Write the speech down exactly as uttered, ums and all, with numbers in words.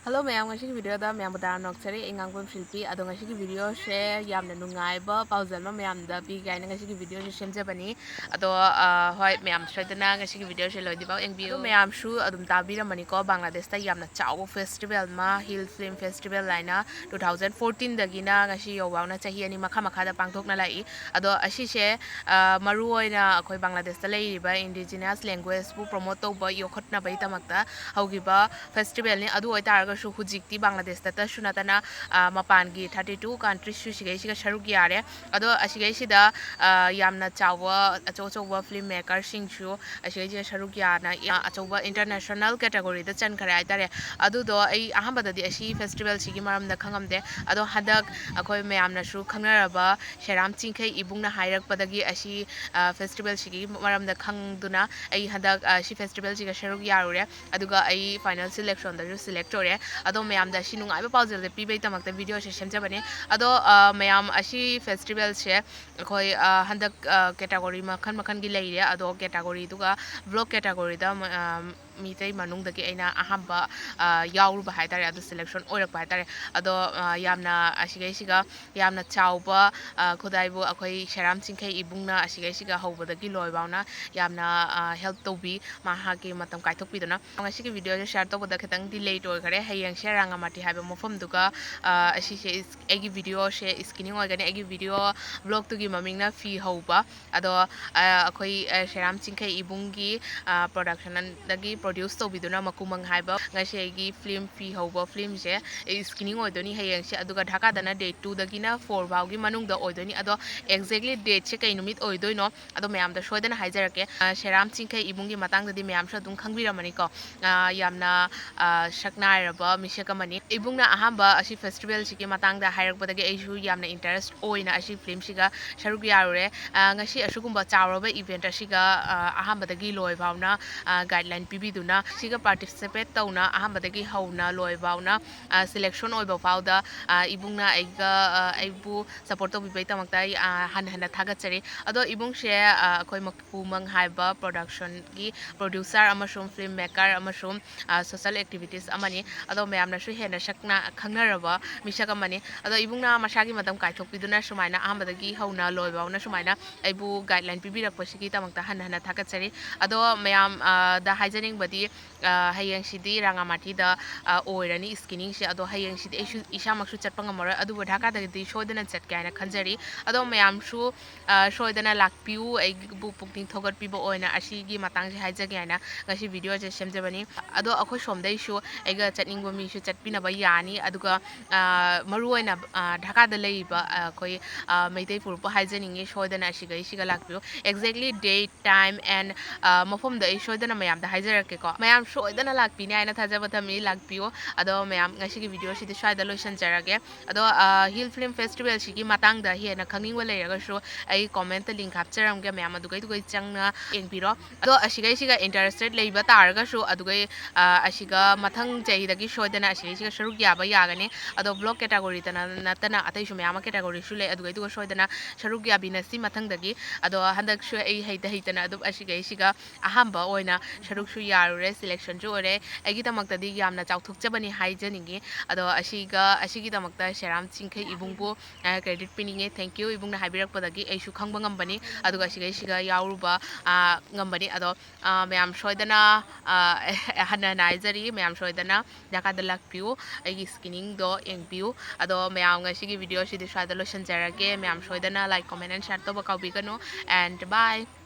Hello ꯃꯌꯥꯝ, ꯉꯁꯤꯒꯤ videoꯗ ꯃꯌꯥꯝꯕꯨ ꯇꯔꯥꯝꯅ ꯑꯣꯛꯆꯔꯤ꯫ ꯑꯩ ꯉꯥꯡꯕꯝ ꯁꯤꯜꯄꯤ꯫ ꯑꯗꯣ ꯉꯁꯤꯒꯤ videoꯁꯦ ꯌꯥꯝꯅ ꯅꯨꯡꯉꯥꯏꯕ ꯄꯥꯎꯖꯦꯜ ꯑꯃ ꯃꯌꯥꯝꯗ ꯄꯤꯒꯦ ꯍꯥꯏꯅ ꯉꯁꯤꯒꯤ videoꯁꯦ ꯁꯦꯝꯖꯕꯅꯤ꯫ ꯑꯗꯣ, ꯑ, ꯍꯣꯏ, ꯃꯌꯥꯝ ꯁꯣꯏꯗꯅ ꯉꯁꯤꯒꯤ videoꯁꯦ ꯂꯣꯏꯗ꯭ꯔꯤꯐꯥꯎ ꯌꯦꯡꯕꯤꯌꯨ꯫ ꯑꯗꯣ ꯃꯌꯥꯝꯁꯨ ꯑꯗꯨꯝ ꯇꯥꯕꯤꯔꯝꯃꯅꯤꯀꯣ, ꯕꯪꯒ꯭ꯂꯥꯗꯦꯁꯇ ꯌꯥꯝꯅ ꯆꯥꯎꯕ festival ꯑꯃ, Hill Film Festival ꯍꯥꯏꯅ, two thousand fourteenꯗꯒꯤꯅ ꯉꯁꯤ ꯌꯧꯐꯥꯎꯅ ꯆꯍꯤ ꯑꯅꯤ ꯃꯈꯥ ꯃꯈꯥꯗ ꯄꯥꯡꯊꯣꯛꯅ ꯂꯥꯛꯏ꯫ ꯑꯗꯣ ꯑꯁꯤꯁꯦ, ꯑ, ꯃꯔꯨꯑꯣꯏꯅ ꯑꯩꯈꯣꯏ ꯕꯪꯒ꯭ꯂꯥꯗꯦꯁꯇ ꯂꯩꯔꯤꯕ indigenous languageꯄꯨ promote ꯇꯧꯕ, ꯌꯣꯛꯈꯠꯅꯕꯒꯤꯗꯃꯛꯇ ꯍꯧꯈꯤꯕ festivalꯅꯤ꯫ ꯑꯗꯨ ꯑꯣꯏꯇꯥꯔꯒꯁꯨ ꯍꯧꯖꯤꯛꯇꯤ ꯕꯪꯒ꯭ꯂꯥꯗꯦꯁꯇꯁꯨ ꯅꯠꯇꯅ, ꯑ, ꯃꯄꯥꯟꯒꯤ thirty two countriesꯁꯨ ꯁꯤꯒꯩꯁꯤꯒ ꯁꯔꯨꯛ ꯌꯥꯔꯦ꯫ ꯑꯗꯣ ꯑꯁꯤꯒꯩꯁꯤꯗ, ꯑ, ꯌꯥꯝꯅ ꯆꯥꯎꯕ, ꯑꯆꯧ ꯑꯆꯧꯕ film makerꯁꯤꯡꯁꯨ ꯑꯁꯤꯒꯩꯁꯤꯒ ꯁꯔꯨꯛ ꯌꯥꯅ, ꯑ, ꯑꯆꯧꯕ international categoryꯗ ꯆꯟꯈ꯭ꯔꯦ ꯍꯥꯏꯇꯥꯔꯦ꯫ ꯑꯗꯨꯗꯣ ꯑꯩ ꯑꯍꯥꯟꯕꯗꯗꯤ ꯑꯁꯤ festivalꯁꯤꯒꯤ ꯃꯔꯝꯗ ꯈꯪꯉꯝꯗꯦ꯫ ꯑꯗꯣ ꯍꯟꯗꯛ ꯑꯩꯈꯣꯏ ꯃꯌꯥꯝꯅꯁꯨ ꯈꯪꯅꯔꯕ ꯁꯦꯔꯥꯝ ꯆꯤꯡꯈꯩ ꯏꯕꯨꯡꯅ ꯍꯥꯏꯔꯛꯄꯗꯒꯤ ꯑꯁꯤ, ꯑ, festivalꯁꯤꯒꯤ ꯃꯔꯝꯗ ꯈꯪꯗꯨꯅ ꯑꯩ ꯍꯟꯗꯛ, ꯑ, ꯁꯤ festivalꯁꯤꯒ ꯁꯔꯨꯛ ꯌꯥꯔꯨꯔꯦ꯫ ꯑꯗꯨꯒ ꯑꯩ final selectionꯗꯁꯨ select ꯑꯣꯏꯔꯦ꯫ ꯑꯗꯣ ꯃꯌꯥꯝꯗ ꯑꯁꯤ ꯅꯨꯡꯉꯥꯏꯕ ꯄꯥꯎꯖꯦꯜꯁꯦ ꯄꯤꯕꯒꯤꯗꯃꯛꯇ videoꯁꯦ ꯁꯦꯝꯖꯕꯅꯦ꯫ ꯑꯗꯣ, ꯑ, ꯃꯌꯥꯝ, ꯑꯁꯤ festivalꯁꯦ ꯑꯩꯈꯣꯏ, ꯑ, ꯍꯟꯗꯛ, ꯑ, category ꯃꯈꯜ ꯃꯈꯜꯒꯤ ꯂꯩꯔꯦ꯫ ꯑꯗꯣ categoryꯗꯨꯒ vlog categoryꯗ ꯃ-, ꯑ, ꯃꯤꯇꯩ ꯃꯅꯨꯡꯗꯒꯤ ꯑꯩꯅ ꯑꯍꯥꯟꯕ, ꯑ, ꯌꯥꯎꯔꯨꯕ ꯍꯥꯏꯇꯥꯔꯦ, ꯑꯗꯨ selection ꯑꯣꯏꯔꯛꯄ ꯍꯥꯏꯇꯥꯔꯦ꯫ ꯑꯗꯣ, ꯑ, ꯌꯥꯝꯅ ꯑꯁꯤꯒꯩꯁꯤꯒ ꯌꯥꯝꯅ ꯆꯥꯎꯕ, ꯑ, ꯈꯨꯗꯥꯏꯕꯨ ꯑꯩꯈꯣꯏ ꯁꯦꯔꯥꯝ ꯆꯤꯡꯈꯩ ꯏꯕꯨꯡꯅ ꯑꯁꯤꯒꯩꯁꯤꯒ ꯍꯧꯕꯗꯒꯤ ꯂꯣꯏꯐꯥꯎꯅ ꯌꯥꯝꯅ, ꯑ, help ꯇꯧꯕꯤ, ꯃꯍꯥꯛꯀꯤ ꯃꯇꯝ ꯀꯥꯏꯊꯣꯛꯄꯤꯗꯨꯅ꯫ ꯉꯁꯤꯒꯤ videoꯁꯦ share ꯇꯧꯕꯗ ꯈꯤꯇꯪꯗꯤ late ꯑꯣꯏꯈꯔꯦ꯫ ꯍꯌꯦꯡꯁꯦ ꯔꯥꯉꯥꯃꯇꯤ ꯍꯥꯏꯕ ꯃꯐꯝꯗꯨꯒ, ꯑ, ꯑꯁꯤꯁꯦ is-, ꯑꯩꯒꯤ videoꯁꯦ screening ꯑꯣꯏꯒꯅꯤ꯫ ꯑꯩꯒꯤ video vlogꯇꯨꯒꯤ ꯃꯃꯤꯡꯅ ꯐꯤ ꯍꯧꯕ꯫ ꯑꯗꯣ, ꯑ, ꯑꯩꯈꯣꯏ, ꯑ, ꯁꯦꯔꯥꯝ ꯆꯤꯡꯈꯩ ꯏꯕꯨꯡꯒꯤ, ꯑ, productionꯗꯒꯤ produce ꯇꯧꯕꯤꯗꯨꯅ ꯃꯀꯨꯃꯪ ꯍꯥꯏꯕ ꯉꯁꯤ ꯑꯩꯒꯤ film ꯐꯤ ꯍꯧꯕ filmꯁꯦ screening ꯑꯣꯏꯗꯣꯏꯅꯤ ꯍꯌꯦꯡꯁꯦ꯫ ꯑꯗꯨꯒ ꯙꯥꯀꯥꯗꯅ date twoꯗꯒꯤꯅ four ꯐꯥꯎꯒꯤ ꯃꯅꯨꯡꯗ ꯑꯣꯏꯗꯣꯏꯅꯤ꯫ ꯑꯗꯣ exactly dateꯁꯦ ꯀꯩ ꯅꯨꯃꯤꯠ ꯑꯣꯏꯗꯣꯏꯅꯣ? ꯑꯗꯣ ꯃꯌꯥꯝꯗ ꯁꯣꯏꯗꯅ ꯍꯥꯏꯖꯔꯛꯀꯦ꯫ ꯑ, ꯁꯦꯔꯥꯝ ꯆꯤꯡꯈꯩ ꯏꯕꯨꯡꯒꯤ ꯃꯇꯥꯡꯗꯗꯤ ꯃꯌꯥꯝꯁꯨ ꯑꯗꯨꯝ ꯈꯪꯕꯤꯔꯝꯃꯅꯤꯀꯣ꯫ ꯑ, ꯌꯥꯝꯅ, ꯑ, ꯁꯛꯅꯥꯏꯔꯕ ꯃꯤꯁꯛ ꯑꯃꯅꯤ꯫ ꯏꯕꯨꯡꯅ ꯑꯍꯥꯟꯕ ꯑꯁꯤ festivalꯁꯤꯒꯤ ꯃꯇꯥꯡꯗ ꯍꯥꯏꯔꯛꯄꯗꯒꯤ ꯑꯩꯁꯨ ꯌꯥꯝꯅ interest ꯑꯣꯏꯅ ꯑꯁꯤ filmꯁꯤꯒ ꯁꯔꯨꯛ ꯌꯥꯔꯨꯔꯦ꯫ ꯑ, ꯉꯁꯤ ꯑꯁꯤꯒꯨꯝꯕ ꯆꯥꯎꯔꯕ event ꯑꯁꯤꯒ, ꯑ, ꯑꯍꯥꯟꯕꯗꯒꯤ ꯂꯣꯏ ꯐꯥꯎꯅ, ꯑ, guideline ꯄꯤꯕꯤꯗꯨꯅ ꯅ ꯁꯤꯒ participate ꯇꯧꯅ ꯑꯍꯥꯟꯕꯗꯒꯤ ꯍꯧꯅ ꯂꯣꯏꯐꯥꯎꯅ, ꯑ, selection ꯑꯣꯏꯕ ꯐꯥꯎꯗ, ꯑ, ꯏꯕꯨꯡꯅ ꯑꯩꯒ, ꯑ, ꯑꯩꯕꯨ support ꯇꯧꯕꯤꯕꯩꯗꯃꯛꯇ ꯑꯩ, ꯑ, ꯍꯟꯅ ꯍꯟꯅ ꯊꯥꯒꯠꯆꯔꯤ꯫ ꯑꯗꯣ ꯏꯕꯨꯡꯁꯦ, ꯑ, ꯑꯩꯈꯣꯏ ꯃꯄꯨꯃꯪ ꯍꯥꯏꯕ productionꯒꯤ producer ꯑꯃꯁꯨꯡ film maker ꯑꯃꯁꯨꯡ, ꯑ, social activist ꯑꯃꯅꯤ꯫ ꯑꯗꯣ ꯃꯌꯥꯝꯅꯁꯨ ꯍꯦꯟꯅ ꯁꯛꯅ ꯈꯪꯅꯔꯕ ꯃꯤꯁꯛ ꯑꯃꯅꯤ꯫ ꯑꯗꯣ ꯏꯕꯨꯡꯅ ꯃꯁꯥꯒꯤ ꯃꯇꯝ ꯀꯥꯏꯊꯣꯛꯄꯤꯗꯨꯅ ꯁꯨꯃꯥꯏꯅ ꯑꯍꯥꯟꯕꯗꯒꯤ ꯍꯧꯅ ꯂꯣꯏꯐꯥꯎꯅ ꯁꯨꯃꯥꯏꯅ ꯑꯩꯕꯨ guideline ꯄꯤꯕꯤꯔꯛꯄꯁꯤꯒꯤꯗꯃꯛꯇ ꯍꯟꯅ ꯍꯟꯅ ꯊꯥꯒꯠꯆꯔꯤ꯫ ꯑꯗꯣ ꯃꯌꯥꯝ, ꯑ, ꯗ ꯍꯥꯏꯖꯅꯤꯡꯕꯗꯤ, ꯑ, ꯍꯌꯦꯡꯁꯤꯗꯤ ꯔꯥꯉꯥꯃꯥꯇꯤꯗ, ꯑ, ꯑꯣꯏꯔꯅꯤ screeningꯁꯦ꯫ ꯑꯗꯣ ꯍꯌꯦꯡꯁꯤꯗꯤ ꯑꯩꯁꯨ ꯏꯁꯥꯃꯛꯁꯨ ꯆꯠꯄ ꯉꯝꯃꯔꯣꯏ, ꯑꯗꯨꯕꯨ ꯙꯥꯀꯥꯗꯒꯤꯗꯤ ꯁꯣꯏꯗꯅ ꯆꯠꯀꯦ ꯍꯥꯏꯅ ꯈꯟꯖꯔꯤ꯫ ꯑꯗꯣ ꯃꯌꯥꯝꯁꯨ, ꯑ, ꯁꯣꯏꯗꯅ ꯂꯥꯛꯄꯤꯌꯨ꯫ ꯑꯩꯕꯨ ꯄꯨꯛꯅꯤꯡ ꯊꯧꯒꯠꯄꯤꯕ ꯑꯣꯏꯅ ꯑꯁꯤꯒꯤ ꯃꯇꯥꯡꯁꯦ ꯍꯥꯏꯖꯒꯦ ꯍꯥꯏꯅ ꯉꯁꯤ videoꯁꯦ ꯁꯦꯝꯖꯕꯅꯤ꯫ ꯑꯗꯣ ꯑꯩꯈꯣꯏ ꯁꯣꯝꯗꯩꯁꯨ ꯑꯩꯒ ꯆꯠꯅꯤꯡꯕ ꯃꯤꯁꯨ ꯆꯠꯄꯤꯅꯕ ꯌꯥꯅꯤ꯫ ꯑꯗꯨꯒ, ꯑ, ꯃꯔꯨꯑꯣꯏꯅ, ꯑ, ꯙꯥꯀꯥꯗ ꯂꯩꯔꯤꯕ, ꯑ, ꯑꯩꯈꯣꯏ, ꯑ, ꯃꯩꯇꯩ ꯐꯨꯔꯨꯞꯄꯨ ꯍꯥꯏꯖꯅꯤꯡꯉꯤ, ꯁꯣꯏꯗꯅ ꯑꯁꯤꯒꯩꯁꯤꯒ ꯂꯥꯛꯄꯤꯌꯨ꯫ Exactly date, time and, ꯑ, ꯃꯐꯝꯗꯣ ꯑꯩ ꯁꯣꯏꯗꯅ ꯃꯌꯥꯝꯗ ꯍꯥꯏꯖꯔꯛꯀꯦꯀꯣ꯫ ꯃꯌꯥꯝ ꯁꯣꯏꯗꯅ ꯂꯥꯛꯄꯤꯅꯤ ꯍꯥꯏꯅ ꯊꯥꯖꯕ ꯊꯝꯃꯤ, ꯂꯥꯛꯄꯤꯌꯨ꯫ ꯑꯗꯣ ꯃꯌꯥꯝ, ꯉꯁꯤꯒꯤ videoꯁꯤꯗꯤ ꯁ꯭ꯋꯥꯏꯗ ꯂꯣꯏꯁꯤꯟꯖꯔꯒꯦ꯫ ꯑꯗꯣ, ꯑ, Hill Film Festivalꯁꯤꯒꯤ ꯃꯇꯥꯡꯗ ꯍꯦꯟꯅ ꯈꯪꯅꯤꯡꯕ ꯂꯩꯔꯒꯁꯨ ꯑꯩ commentꯇ link ꯍꯥꯞꯆꯔꯝꯒꯦ, ꯃꯌꯥꯝ ꯑꯗꯨꯒꯩꯗꯨꯒꯩ ꯆꯪꯅ ꯌꯦꯡꯕꯤꯔꯣ꯫ ꯑꯗꯣ ꯑꯁꯤꯒꯩꯁꯤꯒ interested ꯂꯩꯕ ꯇꯥꯔꯒꯁꯨ ꯑꯗꯨꯒꯩ, ꯑ, ꯑꯁꯤꯒ ꯃꯊꯪ ꯆꯍꯤꯗꯒꯤ ꯁꯣꯏꯗꯅ ꯑꯁꯤꯒꯩꯁꯤꯒ ꯁꯔꯨꯛ ꯌꯥꯕ ꯌꯥꯒꯅꯤ꯫ ꯑꯗꯣ vlog categoryꯗ ꯅꯠꯇꯅ ꯑꯇꯩꯁꯨ ꯃꯌꯥꯝ ꯑꯃ categoryꯁꯨ ꯂꯩ, ꯑꯗꯨꯒꯩꯗꯨꯒ ꯁꯣꯏꯗꯅ ꯁꯔꯨꯛ ꯌꯥꯕꯤꯅꯁꯤ ꯃꯊꯪꯗꯒꯤ꯫ ꯑꯗꯣ ꯍꯟꯗꯛꯁꯨ ꯑꯩ ꯍꯩꯇ ꯍꯩꯇꯅ ꯑꯗꯨꯝ ꯑꯁꯤꯒꯩꯁꯤꯒ ꯑꯍꯥꯟꯕ ꯑꯣꯏꯅ ꯁꯔꯨꯛꯁꯨ ꯌꯥꯔꯨꯔꯦ, selectionꯁꯨ ꯑꯣꯏꯔꯦ꯫ ꯑꯩꯒꯤꯗꯃꯛꯇꯗꯤ ꯌꯥꯝꯅ ꯆꯥꯎꯊꯣꯛꯆꯕꯅꯤ ꯍꯥꯏꯖꯅꯤꯡꯉꯤ꯫ ꯑꯗꯣ ꯑꯁꯤꯒ, ꯑꯁꯤꯒꯤꯗꯃꯛꯇ ꯁꯦꯔꯥꯝ ꯆꯤꯡꯈꯩ ꯏꯕꯨꯡꯕꯨ, ꯑ, credit ꯄꯤꯅꯤꯡꯉꯦ꯫ Thank you, ꯏꯕꯨꯡꯅ ꯍꯥꯏꯕꯤꯔꯛꯄꯗꯒꯤ ꯑꯩꯁꯨ ꯈꯪꯕ ꯉꯝꯕꯅꯤ, ꯑꯗꯨꯒ ꯑꯁꯤꯒꯩꯁꯤꯒ ꯌꯥꯎꯔꯨꯕ, ꯑ, ꯉꯝꯕꯅꯤ꯫ ꯑꯗꯣ, ꯑ, ꯃꯌꯥꯝ ꯁꯣꯏꯗꯅ, ꯑ, ꯍꯟꯅ ꯍꯟꯅ ꯍꯥꯏꯖꯔꯤ, ꯃꯌꯥꯝ ꯁꯣꯏꯗꯅ ꯙꯥꯀꯥꯗ ꯂꯥꯛꯄꯤꯌꯨ, ꯑꯩꯒꯤ screeningꯗꯣ ꯌꯦꯡꯕꯤꯌꯨ꯫ ꯑꯗꯣ ꯃꯌꯥꯝ, ꯉꯁꯤꯒꯤ videoꯁꯤꯗꯤ ꯁ꯭ꯋꯥꯏꯗ ꯂꯣꯏꯁꯤꯟꯖꯔꯒꯦ꯫ ꯃꯌꯥꯝ ꯁꯣꯏꯗꯅ like, comment and share ꯇꯧꯕ ꯀꯥꯎꯕꯤꯒꯅꯨ, and bye꯫